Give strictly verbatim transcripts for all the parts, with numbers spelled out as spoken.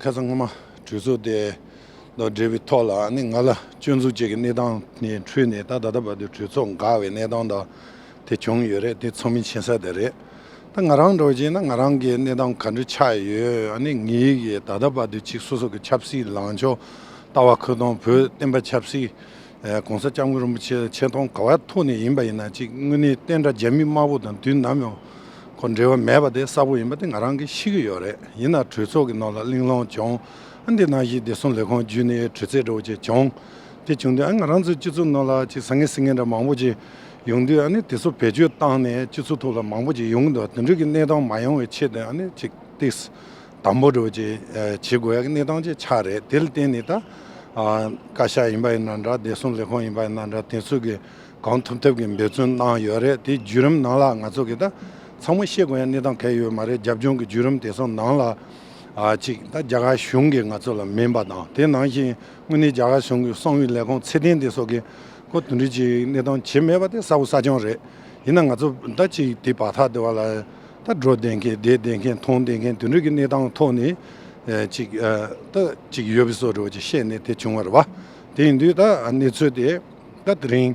ཁ་སང་སྔོན་མ་གྲོས་ཚོགས་དེ་དང་འབྲེལ་བའི་ཐོག་ལ་ནི་ང་ལ་སྐྱོན་འཛུགས་བྱེད་ཀྱི་གནས་སྟངས་ནས་འཕྲོས་ནས་ད་ད་ལྟ་བར་དུ་གྲོས་ཚོགས་འགག་པའི་གནས་སྟངས་དང་དེ་བྱུང་ཡོད་རེད། དེ་ཚང་མས་མཁྱེན་གསལ་དེ་རེད། ད་ང་རང་འདྲ་བོ་བྱས་ན་ང་རང་གི་གནས་སྟངས་ག་འདྲ་ཆགས་ཡོད། ཨ་ནི་ངའི་གི་ད་ལྟ་བར་དུ་ཅིག་སོ་སོ་གི་ཆབ་སྲིད་ལངས་ཕྱོགས། ལྟ་བ་ཁུ་སྟོང་བོད་བསྟན་པ་ཆབ་སྲིད། ཨ་གོང་ས་སྐྱབས་མགོན་རིན་པོ་ཆེ་ཆེ་མཐོང་ག་བ་ཐོག་ནས་ཡིན་པ་ཡིན་ན་ཅིག་དངོས་གནས་བསྟན་དགྲ་རྒྱ་མི་དམར་པོ་དང་དུས་ནམ་ཡང་ཁོ་འབྲེལ་བ་མེད་པ་དེ་གསལ་པོ་ཡིན་པ་དེ་ང་རང་གིས་ཤེས་ཀྱི་ཡོད་རེད། ཡིན་ན་གྲོས་ཚོགས་ཀྱི་ནང་ལ་གླེང་སློང་བྱུང་། ཨ་འདི་ནང་བཞིན་བདེ་སྲུང་ལས་ཁུངས་བརྒྱུད་ནས་དྲི་རྩད་འདྲ་བོ་ཅིག་བྱུང་། དེ་བྱུང་དུས་ཨ་ང་རང་ཚོའི་སྤྱི་ཚོགས་ནང་ལ་ཅིག་ཟང་ངེ་ཟིང་ངེ་འདྲ་མང་པོ་ཅིག་ཡོང་དུས་ཨ་ནི་དེ་ཚོ་བེད་སྤྱོད་བཏང་ནས་སྤྱི་ཚོགས་ཐོག་ལ་མང་པོ་ཅིག་ཡོང་གི་འདུག་དེ་འདྲ་གི་གནས་སྟངས་མ་ཡོང་བའི་ཆེད་དུ་ཨ་ནི་ཅིག་ཏིག་དམ་པོ་འདྲ་བོ་ཅིག་ཨ་བྱེད་དགོས་ཡ་གི་གནས་སྟངས་ཅིག་ཆགས་རེད། དེ་ལ་བརྟེན་ནས་ད་ཨ་བཀའ་ཤག་ཡིན་པ་ཡིན་ན་འདྲ། བདེ་སྲུང་ལས་ཁུངས་ཡིན་པ་ཡིན་ན་འདྲ། དེ་ཚོ་གི་གང་ཐུབ་ཐུབ་ཀྱི་འབད་བརྩོན་གནང་ཡོད་རེད། དེའི་བརྒྱུད་རིམ་ནང་ལ་ང་ཚོ་གི་ད་ཚང་མ་ཤེས་དགོས་ཡ་གནས་སྟངས་གང་ཡང་ཡོད་མ་རེད། རྒྱབ་ལྗོངས་ཀྱི་བརྒྱུད་རིམ་དེ་ཚོ་ནང་ལ་ཨ་ཅིག་ད་རྒྱ་གར་གཞུང་གིས་ང་ཚོ་ལ་མིན་པ་དང་། དེ་ནང་བཞིན་དངོས་གནས་རྒྱ་གར་གཞུང་གི་གསང་བའི་ལས་ཁུངས་ཚད་ལྡན་དེ་ཚོ་གིས་ཁོ་དེ་འདྲ་ཅིག་གནས་སྟངས་བྱེད་མེད་པ་དེ་གསལ་པོ་གསལ་རྐྱང་རེད། ཡིན་ན་ང་ཚོ་ད་ཅིག་དེ་བར་ཐག་དེ་བ་ལ་ད་འགྲོ་བསྡད་མཁན་བསྡད་བསྡད་མཁན་མཐོང་བསྡད་མཁན་དེ་འདྲ་གི་གནས་སྟངས་ཐོག་ནས་ཨ་ཅིག་ཨ་ད་ཅིག་ཡོད་པའི་བཟོ་འདྲ་བོ་ཅིག་བཤད་ནས་དེ་བྱུང་བ་རེད་བ། དེ་ཡིན་དུས་ད་གནས་ཚུལ་དེ་ད་དེ་རིང་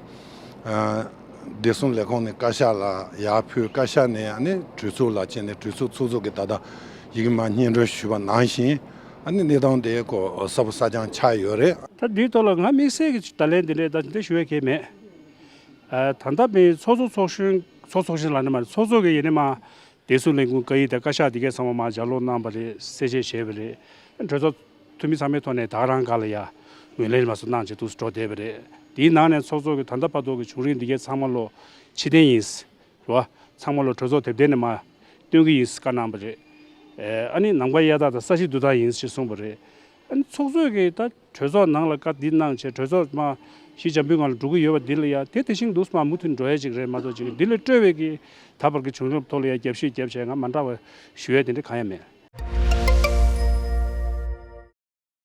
ཨ་བདེ་སྲུང་ལས་ཁུངས་ནས་བཀའ་ཤག་ལ་ཡར་ཕུལ། བཀའ་ཤག་ནས་ཨ་ནི་གྲོས་ཚོགས་ལ་བྱས་ནས་གྲོས་ཚོགས་ཚོགས་གཙོ་གིས་ད་ལྟ་ཡི་གེ་མ་སྙན་སྒྲོན་ཞུས་པ་ནང་བཞིན་ཨ་ནི་གནས་སྟངས་དེ་ཁོ་གསལ་པོ་གསལ་རྐྱང་ཆགས་ཡོད་རེད། ད་འདིའི་ཐོག་ལ་ང་དམིགས་བསལ་གྱི་བརྡ་ལན་འདི་འདྲས་ད་འདི་འདྲས་ཞུ་ཡ་གང་ཡང་མེད། ཨ་ད་ལྟ་མི་ཚོགས་གཙོ་ཚོགས་གཞོན། ཚོགས་ཚོགས་གཞོན་ལ་ནི་མ་རེད། ཚོགས་གཙོ་གིས་ཡིན་ནི་མ་བདེ་སྲུང་ལས་ཁུངས་བཀའ་ཡིག་དང་བཀའ་ཤག་འདི་གས་ཚང་མ་མར་ལྗགས་ཀློག་གནང་བ་རེད། གསལ་བཤད་བྱས་པ་རེད། གྲོས་ཚོགས་འཐུས་མི་ཚང་མའི་ཐོག་ནས་ད་རང་སྒང་ལ་ཡ་ངོས་ལེན་མ་སོགས་གནང་བྱས་འདུག་སེ་འགྲོ་བསྡད་པ་རེད། དེའི་ནང་ནས་ཚོགས་གཙོ་གིས་ད་ལྟ་བར་དུ་གི་བྱུང་རིམ་འདི་གས་ཚང་མ་ལོ་ཕྱིར་འཐེན་ཡིན། རེད་བ། ཚང་མ་ལོ་གྲོས་ཚོགས་དེབ་ཐེར་ནས་མར་སྟོན་གྱི་ཡིན་བཀའ་གནང་བ་རེད། ཨ་ནི་ནང་པ་གཡའ་དག་དང་ས་གཞི་རྡུལ་དག་ཡིན་ཞེས་གསུངས་པ་རེད། ཨ་ནི་ཚོགས་གཙོས་ཀྱིས་ད་གྲོས་ཚོགས་ནང་ལ་བཀའ་འདི་གནང་བྱས་གྲོས་ཚོགས་མར་གཞི་འཇམ་པོའི་ངང་ལ་འགྲོ་གི་ཡོད་པ་འདི་ལ་ཡ་དེ་དེ་བཞིན་འདུག་སེ་མར་མུ་མཐུད་འགྲོ་ཡ་ཅིག་རེད་མ་གཏོགས་ཅིག་འདི་ལས་སྤྲོས་པའི་གི་ད་བར་གྱི་བྱུང་རིམ་ཐོག་ལ་ཡ་རྒྱབ་བཤུད་རྒྱབ་བྱས་ང་མ་འདྲ་བ་ཞུ་ཡ་དེ་འདྲ་གང་ཡང་མེད།